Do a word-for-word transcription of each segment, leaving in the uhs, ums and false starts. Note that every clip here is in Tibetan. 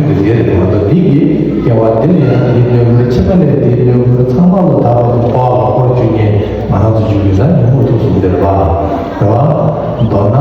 དོན་དེ་རེད་མ་གཏོགས། འདི་གིས་སྐྱེ་བ་འདི་ལ་ཡང་འདིའི་གནོད་འབུར། ཕྱི་མ་ལ་འདིའི་གནོད་འབུར། ཚང་མ་ལ་བདག་པོ་འཁོར་བ་ལ་འཁོར་བཅུག་མཁན་ང་རང་ཚོ་བཅུག་གི་ས་ཉོན་མོངས་དུག་གསུམ་འདི་རེད་པ། རེད་པ། མདོར་ན།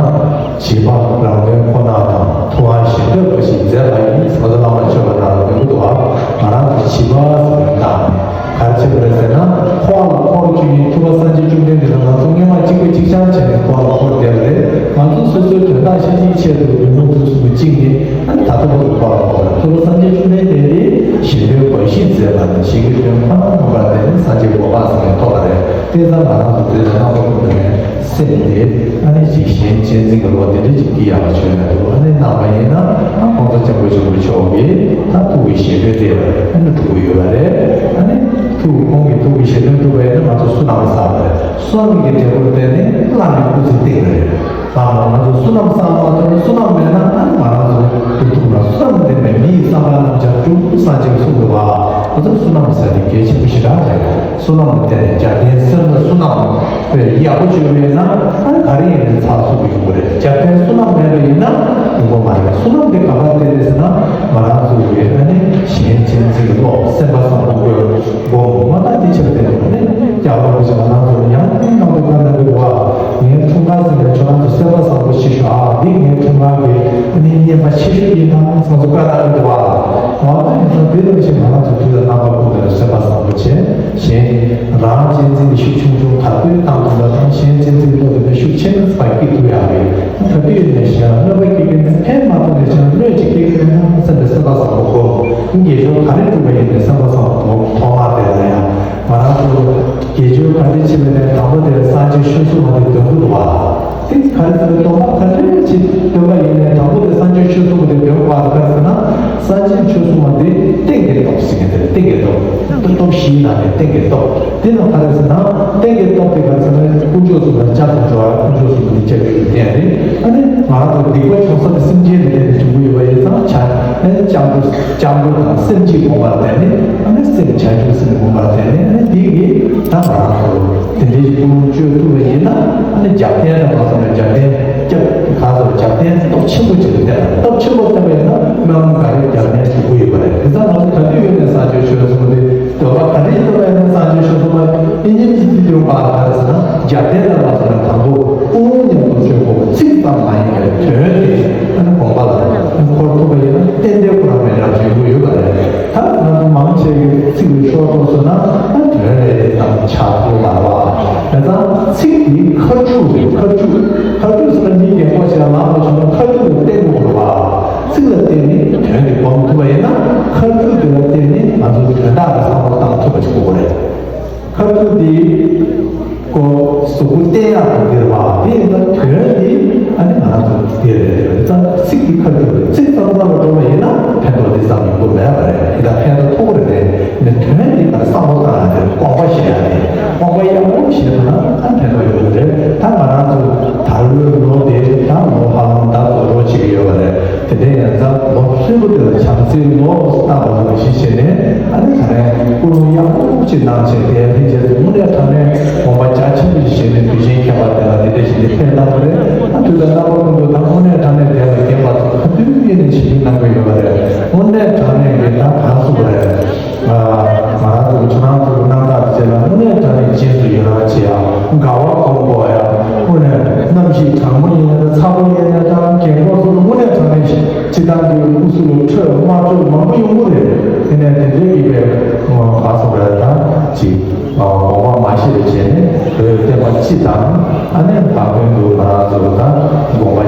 བྱིས་པ་རང་དོན་ཁོ་ན་དང་། ཐུབ་དབང་གཞན་དོན་པ་ཞིག་མཛད་པ་ཡིན། ཟེར་བ་ལ་མ་ཆོད་པ་ན་ལ་མི་འདུག་པ། ང་རང་ཚོ་བྱིས་པ་ཟེར་བའི་སྟངས་ནས། ག་རེ་བྱེད་དགོས་རེད་ཟེར་ན། འཁོར་བ་ལ་འཁོར་བཅུག་མཁན་ཐུབ་པ་སངས་རྒྱས་བཅོམ་ལྡན་འདས་དང་ང་ཚོ་སྔོན་མ་གཅིག་པ་གཅིག་རྐྱང་བྱས་ནས་འཁོར་བ་ལ་འཁོར་བསྡད་པ་རེད། ང་ཚོ་སོ་སོའི་དོན་དག་ཤེས་ཀྱི་ཆེད་དུ་ཉོན་མོངས་དུག་གསུམ་གྱིས་བཅིངས་ནས། ཨ་ནི་ད་ལྟ་བར་དུ་འཁོར་བ་ལ་འཁོར་བ་རེད། ཐུབ་པ་སངས་རྒྱས་བཅོམ་ལྡན་འདས་ཀྱིས་གཞན་དོན་འབའ་ཞིག་མཛད་པ་ནི། གཞན་གྱི་དོན་ཁོ་ན་མངོན་པར་མཛད་ནས་སངས་རྒྱས་གོ་འཕང་ཟེར་མཁན་ཐོབ་པ་རེད། དེ་ཙང་ང་རང་ཚོ་དེ་ལ་རྣམ་པ་ཀུན་ཏུ་ནས་སེམས་དེ་ཨ་ནི་ཅིག་གཞན་གཅེས་འཛིན་གྱི་བློ་དེ་འདྲ་ཅིག་སྐྱེ་ཡག་ཆོས་ན་འདུག་ཨ་ནི་གནང་བ་ཡིན་ན། ཨ་༸གོང་ས་སྐྱབས་མགོན་ཆེན་པོ་མཆོག་གིས་ད་ཐུགས་ཀྱི་བཞེད་དོན་དེ་ཨ་ནི་སྒྲུབ་ཀྱི་ཡོད་པ་རེད། ཨ་ནི་ཐུགས་ཁོང་གིས་ཐུགས་ཀྱི་བཞེད་དོན་སྒྲུབ་པ་ཡིན་ན། ང་ཚོ་བསོད་ནམས་བསགས་པ་རེད། བསོད་ནམས་ཀྱི་འབྲས་བུར་བརྟེན་ནས་བླ་མའི་སྐུ་ཚེ་བརྟན་པ་རེད། ཨ་ང་ཚོ་བསོད་ནམས་བསགས་མ་ཐུབ་ན། བསོད་ནམས་མེད་ན་ཨ་ནི་ང་རང་ཚོ་སྡུག་ཐུག་ན། བསོད་ནམས་ལྡན་པའི་མི་ཡི་བསམ་པ་རྣམས་ཀྱང་འགྲུབ། སངས་རྒྱས་གསུངས་འདུག་པ། ང་ཚོ་བསོད་ནམས་ཟེར་དེ་གལ་ཆེན་པོ་ཞེ་དྲག་རེད། བསོད་ནམས་ལ་བརྟེན་ནས། རྒྱབ་རྟེན་སེམས་ལ་བསོད་ནམས་དཔེ་ཡག་པོ་བྱུང་བས་ན། ཨ་ནི་ག་རེ་ཡིན་ནའི་ཚགས་ཚུད་པོ་ཡོང་གི་རེད། རྒྱབ་རྟེན་བསོད་ནམས་མེད་པ་ཡིན་ན་ཡོང་གི་མ་རེད། བསོད་ནམས་དེ་ག་པར་བརྟེན་རེད་ཟེར་ན། ང་རང་ཚོ་གི་ཨ་ནི་གཞན་གཅེས་འཛིན་གྱི་བློ། སེམས་པ་བཟང་པོ་དགོས། སྒོམ་མ་ད་དེ་ཆེ་བ་དེ་ནི་རྒྱ་བོད་ཀྱི་ང་རང་ཚོ་ཡང་ནང་དུ་བཀའ་གནང་གི་འདུག་པ། ངའི་འཁྲུངས་སྐར་ཟེར་ནས་ཁྱོད་རང་ཚོ་སེམས་པ་བཟང་པོ་བྱེད་ཤོག་ཨ། འདི་ངའི་འཁྲུངས་སྐར་གྱི་ཨ་ནི་བརྙན་པར་ཆེ་ཤོས་ཡིན་དང་ཚང་ཚོ་བཀའ་གནང་གི་འདུག་པ། འོ་ད་ཡིན་ཙང་དེ་ལ་ཕྱིན་ང་རང་ཚོ་དུས་ལ་རྣམ་པ་ཀུན་ཏུ་སེམས་པ་བཟང་པོ་བྱས། གཞན་རང་གཅེས་འཛིན་གྱི་ཤུགས་ཆུང་ཆུང་ག་དུས་བཏང་ཐུབ་ན་དང་། གཞན་གཅེས་འཛིན་གྱི་བློ་དེ་ནི་ཤུགས་ཆེན་པོ་སྐྱེད་ཐུབ་ཡག་རེད། ད་དུས་ནས་གཞན་ལ་གནོད་པ་སྐྱེལ་མཁན་དེ་ཕན་མ་ཐོགས་ནས་གཞན་ལ་གནོད་ཅིག་སྐྱེལ་མཁན་ཡང་སེམས་པའི་སེམས་པ་བཟང་པོ་དགོས། དགེ་སྦྱོར་ག་རེ་བསྒྲུབ་པ་ཡིན་ནའི་སེམས་པ་བཟང་པོ་དགོས། ཐོག་མར་དེ་ལ་ཡང་ང་རང་ཚོ་དགེ་སྦྱོར་ག་རེ་བྱེད་པ་ཡིན་ནའི་དང་པོ་དེ་སངས་རྒྱས་ཆོས་གསུངས་པ་དེ་འདོན་དགོས་འདུག་པ། དེ་ག་རེ་ཟེར་ན། སྡོམ་པ་ག་འདྲ་ཅིག་འདོན་པ་ཡིན་ནའི་དང་པོ་དེ་སངས་རྒྱས་ཆོས་གསུངས་པ་དེ་འདོན་དགོས་པ་ག་རེ་ཟེར་ན། སངས་རྒྱས་ཆོས་གསུངས་པ་དེ་རྟེན་གྱི་སྟོབས་ཟེར་མཁན་དེ་རེད། རྟེན་གྱི་སྟོབས། སྟོབས་བཞིའི་ནང་ནས་རྟེན་གྱི་སྟོབས། དེ་ནི་ག་རེ་ཟེར་ན། རྟེན་གྱི་སྟོབས་དེ་ག་རེ་ཟེར་ན། དཀོན་མཆོག་གསུམ་ལ་སྐྱབས་སུ་འགྲོ་བ། དཀོན་མཆོག་གསུམ་གྱི་སྐྱབས་ཡུལ་དུ་བསྟན་རེད། ཨ་ནི་ང་རང་ཚོ་སྡིག་པ་བྱུང་ས་དེ་སེམས་ཅན་ལ་བརྟེན་ནས་བྱུང་གི་ཡོད་པ་ཡིན་ཙང་། བྱ་ཨ་ནི་སྐྱབས་འགྲོ། སྐྱབས་འགྲོ་དང་སེམས་བསྐྱེད་སྒོམ་པར་བརྟེན་ནས། ཨ་ནི་སེམས་བྱང་ཆུབ་སེམས་སྒོམ་པར་བརྟེན་ནས། ཨ་ནི་དེ་གིས་ད་ང་རང་ཚོ་དེ་འདྲའི་ཀུན་སློང་བཅོས་ཐུབ་པ་ཡིན་ན། ཨ་ནི་རྒྱབ་རྟེན་དང་མ་སོང་ན་རྒྱབ་རྟེན་སྐྱབས། ག་ཚོད་རྒྱབ་རྟེན་སྟོབས་ཆེན་པོ་ཅིག་ལ་བརྟེན་པ། སྟོབས་ཆེན་པོ་བརྟེན་པ་ཡིན་ན་སྨོན་ལམ་ག་རེ་རྒྱབ་ནའི་འགྲུབ་ཀྱི་ཡོད་པ་རེད། དེ་ཙང་ང་ཚོ་ག་དུས་ཡོད་ནའི་སངས་རྒྱས་ཆོས་གསུངས་ཏེ། འདོད་པ་ག་རེ་ཡོད་པ་ཡིན་ནའི་སངས་རྒྱས་ཆོས་གསུངས་པ་ཡིན་ཡིན་གཅིག་གི་དུས་པ་ག་རེ་ཟེར་ན། རྒྱབ་རྟེན་ལ་མ་སོང་ན་དང་པོ་ཀུན་སློང་ཉམས་སུ་བཅོས་དགོས། ཚིག་ཙམ་མ་ཡིན་པའི་དོན་དེ་ཨ་ནི་དགོངས་པ་ལ་འཁོར་ཐུབ་པ་ཡིན་ན་ཏན་ཏན་ཁོ་རང་མི་འདྲ་ཞིག་ཡོང་གི་ཡོད་པ་རེད། ད་ང་ཚོ་མང་ཆེ་གི་ཚིག་ལ་ཤོར་ཐུབ་སོང་ན། ད་དོན་ལས་དེ་ཙམ་ཆགས་ཐུབ་མ་རེད་པ། དེ་ཙང་ཚིག་དེ་མཁར་ཆུ་རེད། མཁར་ཆུ། མཁར་ཆུ་ཟེར་ན་མིའི་རྒན་གོག་ཞིག་ལ་ལམ་ལ་བྱུང་ན་མཁར་ཆུ་ལ་བརྟེན་དགོས་རེད་པ། ཚིག་ལ་བརྟེན་ནས་དོན་དེ་སྒོམ་ཐུབ་པ་ཡིན་ན། མཁར་ཆུ་དེ་ལ་བརྟེན་ནས་ང་ཚོ་དོན་དག་ལ་བསམ་བློ་བཏང་ཐུབ་པ་ཞིག་དགོས་ཀྱི་རེད། མཁར་ཆུ་དེ་ཀོ་གཟུགས་པོ་བརྟན་ཡག་དང་འདིར་བ་དེ་ཡིན་ན། དོན་དེ་ཨ་ནི་ང་རང་ཚོ་དེ་རེད། དེ་རེད་ཙང་ཚིག་གི་ཁ་ཐུག་རེད། ཚིག་ཙམ་ཙམ་ལ་འགྲོ་བ་ཡིན་ན་ཕན་ཐོགས་དེ་ཙམ་ཡོང་གི་མེད་པ་རེད། དེ་ལ་ཕན་ཐོགས་ཐོགས་རེད་དེ། ནི་དོན་དེ་ག་བསམ་བློ་བཏང་ཡག་དེ་དགོངས་པ་བཞེས་ཡག་དེ། དགོངས་པ་ཡག་པོ་བཞེས་ཐུབ་ན་ཨ་ཕན་ཐོགས་ཡོང་གི་རེད། ད་ང་རང་ཚོ་ད་ལོའི་ལོ་དེ་ད་ལོ་ཧ་ལམ་ཟླ་དགུ་ལོ་བྱེད་ཀྱི་ཡོད་པ་རེད། དེ་འདྲའི་ཡང་ད་ལོ་གསོན་པོ་དེ་ལ་བྱམས་བརྩེའི་ལོ་བཏགས་པ་ལ་གཞི་བྱས་ནས། ཨ་ནི་ད་རེས་ཀུན་སློང་ཡག་པོ་ཅིག་གནང་བྱས། དེ་ལྷན་རྒྱས་ཚོ་དངོས་གནས་དྲང་གནས་དགོངས་པ་རྒྱ་ཆེན་པོ་ཞིག་བཞེས་ནས་དུས་ཆེན་ཁྱད་པར་དེ་ལ་དེ་འདྲ་ཞིག་ནས་ཕེབས་གནང་བ་རེད། ཨ་དུས་དང་རྣམ་པ་ཀུན་ཏུ་ད་དངོས་གནས་དྲང་གནས་དེ་ལ་རྒན་པ་ཚོ་ག་དུས་ཡིན་ནས་ཞིབ་འཇུག་གནང་གི་ཡོད་པ་རེད། དངོས་གནས་དྲང་གནས་ཀྱི་ད་གང་གསུངས་པ་རེད། ང་རང་ཚོ་ཁྱེད་རང་ཚོ་གི་རྣམ་ཐར་བཅས་ལ་དངོས་གནས་དྲང་གནས་རྗེས་སུ་ཡི་རང་བྱེད་ཡག་དགའ་བ་སྒོམ་དགོས་ཡག་དངོས་གནས་རྣམ་ཤེས་གྲང་མོ་ཡིན་ན། ཚ་པོ་ཡིན་ན། ད་རྒན་གོག་ཚོ་དངོས་གནས་དྲང་གནས་སྤྱིར་བཏང་གི་སྐུ་གཟུགས་ལ་འཕྲོད་དམར་འཕྲོད་མང་པོ་ཡོང་གི་རེད། དེ་ནས་དེ་འདྲའི་ཡིན་པའི་ག་སོང་རེད། ད་ཅིག་དགོངས་པ་མ་བཞེས་པ་བྱས་ནས་བོད་བསྟན་པ་སྤྱི་དང་། ཨ་ནི་བར་དོན་དུ་ང་རང་ཚོ་ད་དགོངས་པ་